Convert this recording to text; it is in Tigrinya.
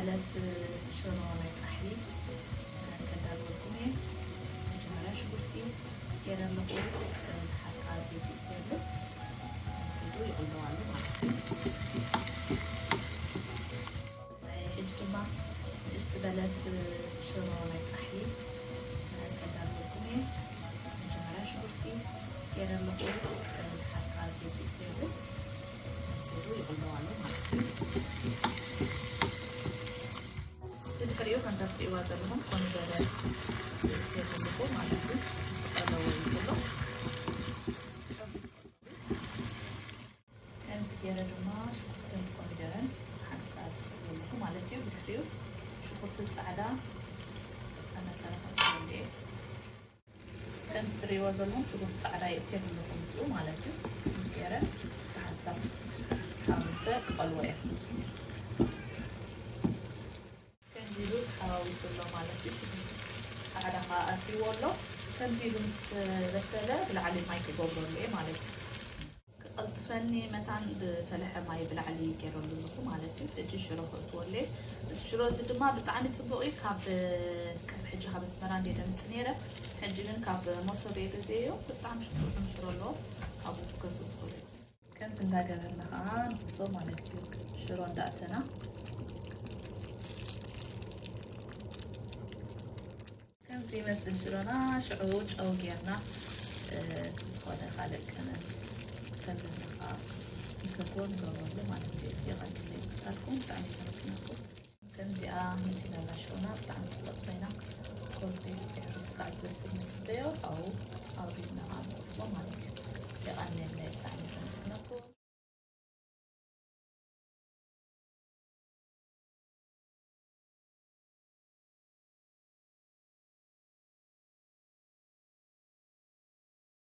ዕለት ሽሮ ናይ ጻሕሊ ከዳልወልኩም እየ። መጀመርያ ሽጉርቲ ገይረ ኣለኹ። ዝሓቃ ዘይት ይገብር ዘይቱ ይቕልዋ ኣሎ ማለት እዩ። ሕጂ ድማ ንእስቲ በለት ሽሮ ናይ ጻሕሊ ከዳልወልኩም እየ። መጀመርያ ሽጉርቲ ገይረ ኣለኹ። ዝሓቃ ዘይት ይገብር ዘይቱ ይቕልዋ ኣሎ ማለት እዩ። ብድሕሪኡ ከምታ ትሪእዋ ዘለኹም ኮሚደረ ገይረ ኣለኹ ማለት እዩ። ቀለዎ እዩ ዘሎ። ከምዚ ገይረ ድማ ሽጉርትን ኮሚደረን ሓንሳብ ዘለኹ ማለት እዩ። ብድሕሪኡ ሽጉርቲ ጻዕዳ ዝተነከረ ከምፅወሉ እየ። ከምዚ ትሪእዎ ዘለኹም ሽጉርቲ ጻዕዳ የእትየ ዘለኹ ምስኡ ማለት እዩ። ከምዚ ገይረ ሓንሳብ ሓሙሰ ክቐልዎ እየ። ከምዚ ኢሉ ተሓዋዊሱ ኣሎ ማለት እዩ። ጻዕዳ ኸዓ ኣትይዎ ኣሎ። ከምዚ ኢሉ ምስ በሰለ ብላዕሊ ማይ ክገብረሉ እየ ማለት እዩ። ክቐልጥፈኒ መታን ብፈለሐ ማይ ብላዕሊ ገይረሉ ኣለኹ ማለት እዩ። ሕጂ ሽሮ ክእትወሉ እየ። እዚ ሽሮ እዚ ድማ ብጣዕሚ ጽቡቕ እዩ። ካብ ቅድሚ ሕጂ ካብ ኣስመራ እንደ ደምጽ ነይረ። ሕጂ ግን ካብ መሶብ እየ ገዚኤዮ። ብጣዕሚ ጥዑም ሽሮ ኣለዎ። ካብኡ ክትገዝኡ ትኽእሉ ኢኹም። ከምዚ እንዳገበርና ኸዓ ንሕዞ ማለት እዩ። ሽሮ እንዳእተና ከምዚ ይመስል ሽሮና። ሽዑ ጨው ጌርና፣ እ፣ ዝኾነ ካልእ ቀመም ከምዚ ኸዓ ንፈትዎ ንገብረሉ ማለት እዩ። የቐንየለይ። ብጣዕሚ ብጣዕሚ የመስግነኩም። ከምዚኣ መሲላና ሽሮና ብጣዕሚ ጽብቕቲ ኮይና። ኮርዲ ስፒዕሩ ስጋዕ ዝበስል ንጽበዮ፣ ካብኡ ኣውሪድና ኸዓ ንቕርቦ ማለት እዩ። የቐንየለይ። ብጣዕሚ የመስግነኩም።